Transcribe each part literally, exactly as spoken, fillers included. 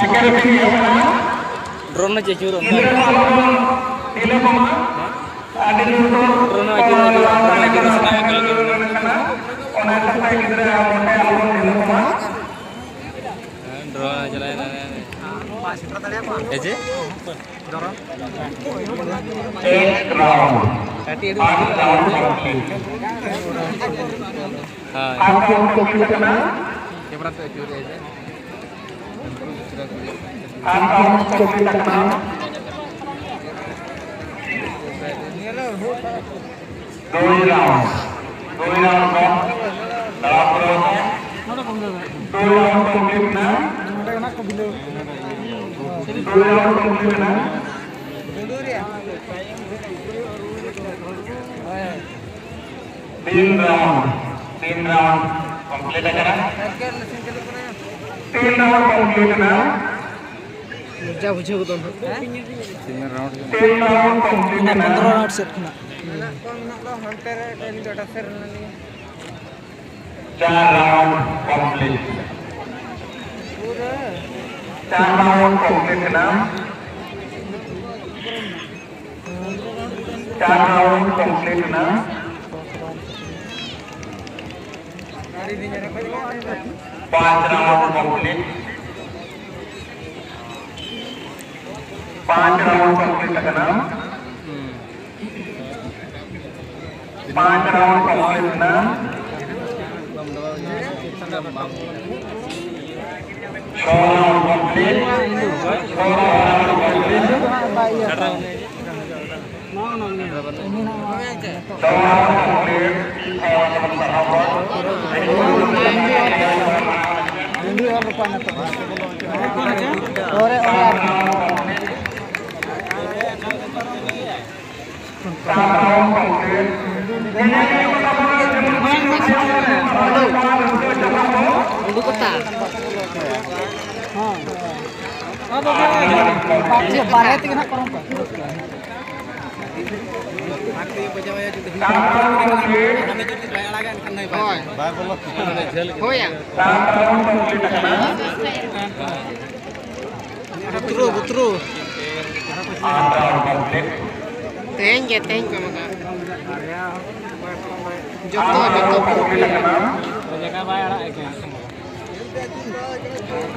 Drone ᱪᱮ ᱪᱩᱨᱚᱜ ᱠᱟᱱᱟ᱾ ᱜᱤᱫᱽᱨᱟᱹ ᱠᱚ ᱟᱞᱚ ᱵᱚᱱ ᱰᱷᱤᱞᱟᱹ ᱠᱚᱢᱟ᱾ ᱟᱹᱰᱤ ᱡᱳᱨ ᱠᱚ ᱰᱨᱳᱱ ᱟᱹᱪᱩᱨᱚᱜ ᱠᱟᱱᱟ, ᱰᱨᱳᱱ ᱟᱹᱪᱩᱨᱚᱜ ᱠᱟᱱᱟ᱾ ᱚᱱᱟ ᱠᱷᱟᱹᱛᱤᱨ ᱜᱤᱫᱽᱨᱟᱹ ᱢᱚᱱᱮ ᱟᱞᱚ ᱵᱚᱱ ᱰᱷᱤᱞᱟᱹ ᱠᱚᱢᱟ᱾ ᱦᱮᱸ, ᱰᱨᱳᱱ ᱪᱟᱞᱟᱣ ᱮᱱᱟ᱾ ᱮ ᱡᱮ? Eight round. ᱟᱨ round complete. ᱦᱳᱭ᱾ ᱟᱨ round complete ᱠᱟᱱᱟ᱾ ᱠᱮᱢᱮᱨᱟ ᱛᱮ ᱟᱹᱪᱩᱨ ᱨᱮ ᱡᱮ᱾ ᱟᱨ round complete ᱠᱟᱱᱟ᱾ ᱫᱩᱭ round. ᱫᱩᱭ round ᱠᱚ ᱫᱟᱲᱟ ᱯᱩᱨᱟᱹᱣ ᱠᱟᱱᱟ᱾ ᱫᱩᱭ round complete ᱮᱱᱟ᱾ ᱫᱩᱭ round complete ᱮᱱᱟ᱾ ᱛᱤᱱ round, ᱛᱤᱱ round complete ᱟᱠᱟᱱᱟ᱾ ᱛᱤᱱ round complete ᱮᱱᱟ᱾ ᱢᱚᱡᱟ ᱵᱩᱡᱷᱟᱹᱣ ᱜᱚᱫᱚᱜ ᱱᱟᱦᱟᱜ᱾ ᱛᱤᱱ round complete ᱚᱱᱟ ᱮᱱᱟ᱾ ᱯᱚᱱᱫᱽᱨᱚ round ᱥᱮᱫ ᱠᱷᱚᱱᱟᱜ᱾ ᱢᱮᱱᱟᱜ ᱠᱚᱣᱟ, ᱢᱮᱱᱟᱜ ᱫᱚ ᱦᱟᱱᱛᱮ ᱨᱮ, ᱰᱟᱴᱟ ᱥᱮᱫ ᱨᱮ ᱢᱮᱱᱟᱜ ᱞᱤᱧᱟ᱾ ᱪᱟᱨ round complete. ᱪᱟᱨ round complete ᱮᱱᱟ᱾ ᱪᱟᱨ round complete ᱮᱱᱟ᱾ ᱯᱟᱸᱪ round complete. ᱯᱟᱸᱪ round complete ᱟᱠᱟᱱᱟ᱾ ᱯᱟᱸᱪ round complete ᱮᱱᱟ᱾ ᱪᱷᱚ round complete. ᱪᱷᱚ round complete. ᱪᱷᱚ round complete. ᱩᱰᱩᱠ ᱠᱟᱛᱟ᱾ ᱦᱮᱸ᱾ ᱵᱟᱨᱦᱮ ᱛᱮᱜᱮ ᱱᱟᱜ ᱯᱟᱨᱚᱢ ᱠᱚᱜ᱾ ᱦᱳᱭ᱾ ᱦᱳᱭ᱾ ᱵᱩᱛᱨᱩ, ᱵᱩᱛᱨᱩ᱾ ᱛᱮᱦᱮᱧ ᱜᱮ, ᱛᱮᱦᱮᱧ ᱠᱚ ᱮᱢ ᱟᱠᱟᱫᱼᱟ᱾ ᱡᱚᱛᱚ, ᱡᱚᱛᱚ᱾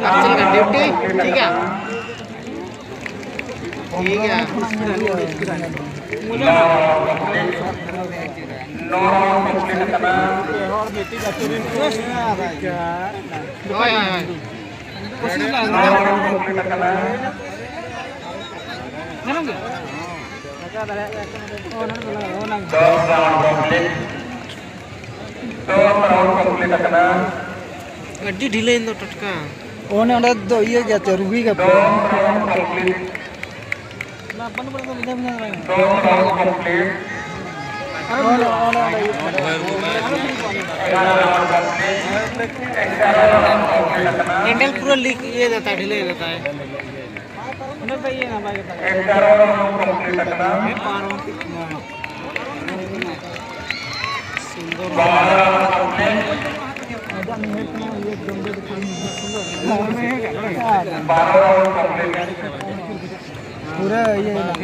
ᱟᱨ ᱪᱮᱫ ᱞᱮᱠᱟ ᱰᱤᱭᱩᱴᱤ? ᱴᱷᱤᱠ ᱜᱮᱭᱟ? ᱴᱷᱤᱠ ᱜᱮᱭᱟ᱾ ᱦᱳᱭ, ᱦᱳᱭ, ᱦᱳᱭ᱾ ᱟᱹᱰᱤ ᱰᱷᱤᱞᱟᱹᱭᱮᱱ ᱫᱚ ᱴᱟᱴᱠᱟ᱾ ᱚᱱᱮ ᱚᱸᱰᱮ ᱫᱚ ᱤᱭᱟᱹ ᱜᱮᱭᱟ ᱪᱚ, ᱨᱩᱜᱤ ᱜᱮᱭᱟ ᱯᱩᱨᱟᱹ᱾ ᱦᱮᱱᱰᱮᱞ ᱯᱩᱨᱟᱹ ᱞᱤᱠ ᱤᱭᱟᱹ ᱫᱟᱛᱟᱭ, ᱰᱷᱤᱞᱟᱹᱭ ᱫᱟᱛᱟᱭ᱾ ᱩᱱᱟᱹᱜ ᱫᱚ ᱤᱭᱟᱹ ᱱᱟ ᱵᱟᱭ ᱠᱟᱛᱷᱟ᱾ ᱥᱩᱱᱫᱚᱨ᱾ ᱯᱩᱨᱟᱹ ᱤᱭᱟᱹ ᱦᱮᱱᱟᱜ᱾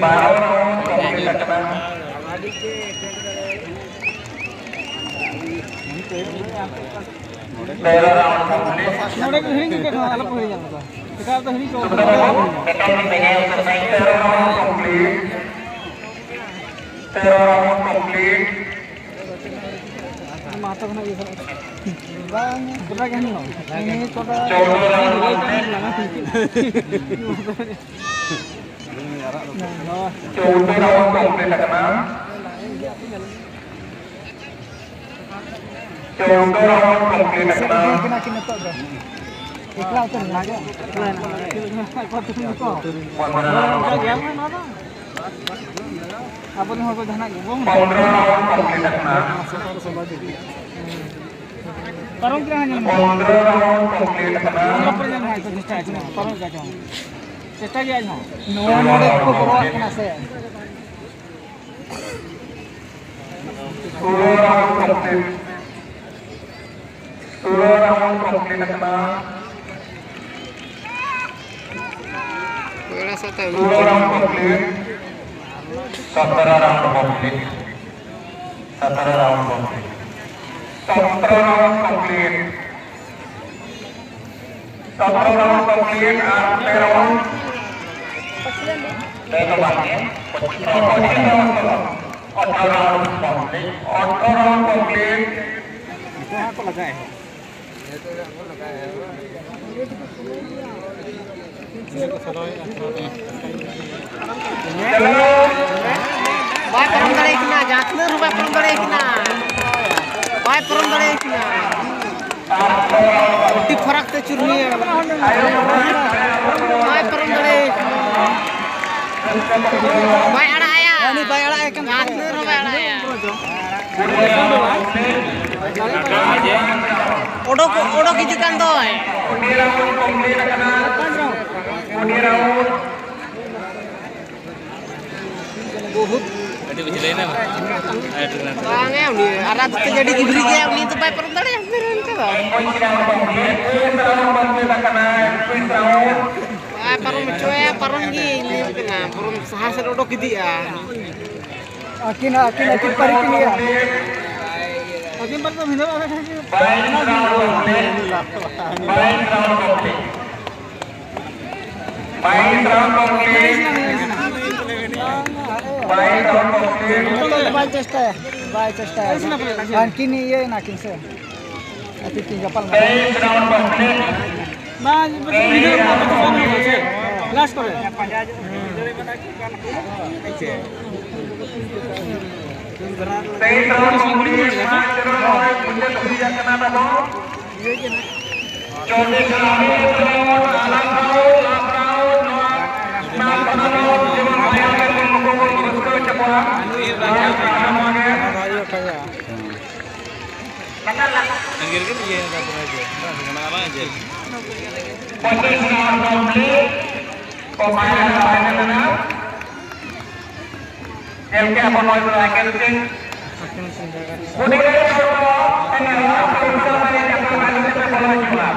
ᱱᱚᱰᱮ ᱜᱮ ᱦᱤᱲᱤᱧ ᱯᱮ, ᱟᱞᱚ ᱯᱮ ᱦᱤᱲᱤᱧᱟ ᱚᱱᱟ ᱫᱚ᱾ ᱮᱴᱟᱜ ᱫᱚ ᱦᱤᱲᱤᱧ ᱠᱚ᱾ ᱢᱟ ᱛᱚ ᱠᱷᱚᱱᱟᱜ ᱜᱮ ᱥᱟᱵ᱾ ᱵᱟᱝ, ᱜᱚᱴᱟ ᱜᱮ ᱦᱟᱹᱱᱤ ᱦᱚᱸ᱾ ᱦᱟᱹᱱᱤ ᱠᱚᱫᱚ ᱪᱚᱣᱫᱚ round complete ᱟᱠᱟᱱᱟ᱾ ᱪᱚᱣᱫᱚ round complete ᱟᱠᱟᱱᱟ᱾ ᱮᱠᱞᱟ ᱩᱛᱟᱹᱨ ᱮᱱᱟ᱾ ᱟᱵᱚᱨᱮᱱ ᱦᱚᱲ ᱠᱚ ᱡᱟᱦᱟᱱᱟᱜ ᱜᱮ ᱵᱟᱝ᱾ ᱯᱚᱱᱨᱚ round complete ᱟᱠᱟᱱᱟ᱾ ᱯᱟᱨᱚᱢ ᱠᱮᱫᱟ ᱦᱟᱸᱜ ᱧᱮᱞ ᱢᱮ᱾ ᱯᱚᱱᱨᱚ round complete ᱟᱠᱟᱱᱟ᱾ ᱯᱚᱱᱨᱚ ᱯᱚᱨᱮ ᱧᱮᱞ ᱢᱮ, ᱦᱟᱸᱜ ᱠᱚ ᱪᱮᱥᱴᱟᱭᱟ, ᱯᱟᱨᱚᱢ ᱠᱮᱫᱟ ᱪᱚᱝ᱾ ᱪᱮᱥᱴᱟ ᱜᱮᱭᱟ ᱟᱡ ᱦᱚᱸ᱾ ᱱᱚᱣᱟ ᱱᱚᱰᱮ ᱠᱚ ᱵᱚᱞᱚᱣᱟᱜ ᱠᱟᱱᱟ ᱥᱮ᱾ ᱥᱳᱞᱳ round complete᱾ ᱥᱳᱞᱳ round complete ᱟᱠᱟᱱᱟ᱾ ᱥᱳᱞᱳ round complete. ᱥᱚᱛᱨᱚ round complete. ᱥᱚᱛᱨᱚ round complete. ᱥᱚᱛᱨᱚ round complete. ᱥᱚᱛᱨᱚ round complete ᱟᱨ ᱯᱮ round. ᱯᱮ ᱫᱚ ᱵᱟᱝ ᱜᱮ᱾ ᱯᱚᱸᱪᱤᱥ round complete. ᱟᱴᱷᱨᱚ round complete. ᱟᱴᱷᱨᱚ round complete. ᱵᱟᱭ ᱯᱟᱨᱚᱢ ᱫᱟᱲᱮᱭᱟᱠᱤᱱᱟ, ᱡᱟᱦᱟᱸ ᱛᱤᱱᱟᱹᱜ ᱨᱮᱦᱚᱸ ᱵᱟᱭ ᱯᱟᱨᱚᱢ ᱫᱟᱲᱮᱭᱟᱠᱤᱱᱟ᱾ ᱵᱟᱭ ᱯᱟᱨᱚᱢ ᱫᱟᱲᱮᱭᱟᱠᱤᱱᱟ᱾ ᱟᱹᱰᱤ ᱯᱷᱟᱨᱟᱠ ᱛᱮ ᱪᱩᱨᱱᱤ ᱟᱠᱟᱱᱟ᱾ ᱵᱟᱭ ᱯᱟᱨᱚᱢ ᱫᱟᱲᱮᱭᱟᱠᱤᱱᱟ᱾ ᱵᱟᱭ ᱟᱲᱟᱜ ᱟᱭᱟ᱾ ᱩᱱᱤ ᱵᱟᱭ ᱟᱲᱟᱜ ᱟᱭ ᱠᱟᱱ᱾ ᱡᱟᱦᱟᱸ ᱛᱤᱱᱟᱹᱜ ᱨᱮᱦᱚᱸ ᱵᱟᱭ ᱟᱲᱟᱜ ᱟᱭᱟ᱾ ᱚᱰᱚᱠ, ᱚᱰᱚᱠ ᱦᱤᱡᱩᱜ ᱠᱟᱱ ᱫᱚᱭ᱾ ᱵᱚᱦᱩᱛ ᱟᱹᱰᱤ ᱵᱩᱡᱷᱟᱹᱣ ᱞᱟᱹᱭ ᱱᱟ᱾ ᱵᱟᱝ ᱮ, ᱩᱱᱤ ᱟᱨ ᱟᱫᱚ ᱛᱮᱜᱮ ᱟᱹᱰᱤ ᱜᱤᱫᱽᱨᱟᱹ ᱜᱮᱭᱟ, ᱩᱱᱤ ᱫᱚ ᱵᱟᱭ ᱯᱟᱨᱚᱢ ᱫᱟᱲᱮᱭᱟᱜᱼᱟ ᱚᱱᱛᱮ ᱫᱚ᱾ ᱵᱟᱭ ᱯᱟᱨᱚᱢ ᱦᱚᱪᱚᱭᱟ, ᱯᱟᱨᱚᱢ ᱜᱮ ᱤᱧ ᱞᱟᱹᱭ ᱟᱢ ᱠᱟᱱᱟ, ᱵᱚᱨᱚᱝ ᱥᱟᱦᱟ ᱥᱮᱫ ᱚᱰᱚᱠ ᱤᱫᱤᱜᱼᱟ᱾ ᱟᱹᱠᱤᱱ, ᱟᱹᱠᱤᱱ, ᱟᱹᱠᱤᱱ ᱯᱟᱹᱨᱤ ᱠᱤᱱ ᱤᱭᱟᱹ᱾ ᱟᱹᱠᱤᱱ ᱯᱟᱹᱨᱤ ᱫᱚ ᱵᱷᱤᱸᱫᱟᱹᱲ ᱟᱠᱟᱫ ᱠᱷᱟᱱ ᱜᱮ᱾ ᱵᱟᱭ ᱪᱮᱥᱴᱟᱭᱟ, ᱵᱟᱭ ᱪᱮᱥᱴᱟᱭᱟ᱾ ᱟᱹᱠᱤᱱ ᱤᱭᱟᱹᱭᱮᱱᱟ ᱠᱤᱱ ᱥᱮ᱾ ᱟᱹᱠᱤᱱ ᱠᱤᱱ ᱜᱟᱯᱟᱞ ᱢᱟᱨᱟᱣ᱾ ᱵᱟᱝ, ᱵᱷᱤᱸᱫᱟᱹᱲ ᱟᱠᱟᱫ ᱠᱷᱟᱱ ᱜᱮ᱾ ᱞᱟᱥᱴ ᱠᱚᱨᱮ᱾ ᱛᱮᱭᱤᱥ round complete, ᱯᱟᱸᱪ round ᱢᱩᱪᱟᱹᱫ ᱦᱩᱭ ᱟᱠᱟᱱᱟ ᱛᱟᱵᱚᱱ᱾ ᱪᱚᱵᱵᱤᱥ round, ᱟᱞᱟᱝ ᱨᱟᱣᱩᱱᱰ, ᱞᱟᱥᱴ ᱨᱟᱣᱩᱱᱰ, ᱱᱚᱣᱟ ᱞᱟᱥᱴ ᱨᱟᱣᱩᱱᱰ ᱡᱮᱢᱚᱱ ᱵᱟᱭ ᱦᱩᱭᱩᱜ, ᱱᱩᱠᱩ ᱵᱚᱱ ᱨᱟᱹᱥᱠᱟᱹ ᱦᱚᱪᱚ ᱠᱚᱣᱟ᱾ ᱞᱟᱥᱴ ᱨᱟᱣᱩᱱᱰ ᱱᱚᱣᱟ ᱜᱮ᱾ ᱟᱹᱰᱤ ᱜᱮ ᱤᱭᱟᱹ ᱯᱩᱨᱟᱹ ᱡᱮ, ᱵᱟᱝ ᱡᱮ᱾ ᱯᱚᱸᱪᱤᱥ round complete, ᱚᱠᱚᱭ ᱦᱚᱸ ᱵᱟᱭ ᱧᱟᱢ ᱮᱫᱟ᱾ ᱧᱮᱞ ᱠᱮᱜᱼᱟ ᱵᱚᱱ ᱱᱚᱜᱼᱚᱭ ᱱᱚᱣᱟ ᱮᱠᱮᱱ ᱥᱤᱝ᱾ ᱩᱱᱤ ᱨᱮᱱ ᱦᱚᱲ ᱫᱚ ᱮᱱᱮ ᱦᱚᱲ ᱠᱚ ᱩᱱᱠᱩ ᱫᱚ ᱢᱟᱱᱮ ᱡᱟᱦᱟᱸ ᱢᱟᱹᱞᱤᱠ ᱠᱟᱛᱮ ᱵᱚᱞᱚ ᱦᱤᱡᱩᱜᱼᱟ᱾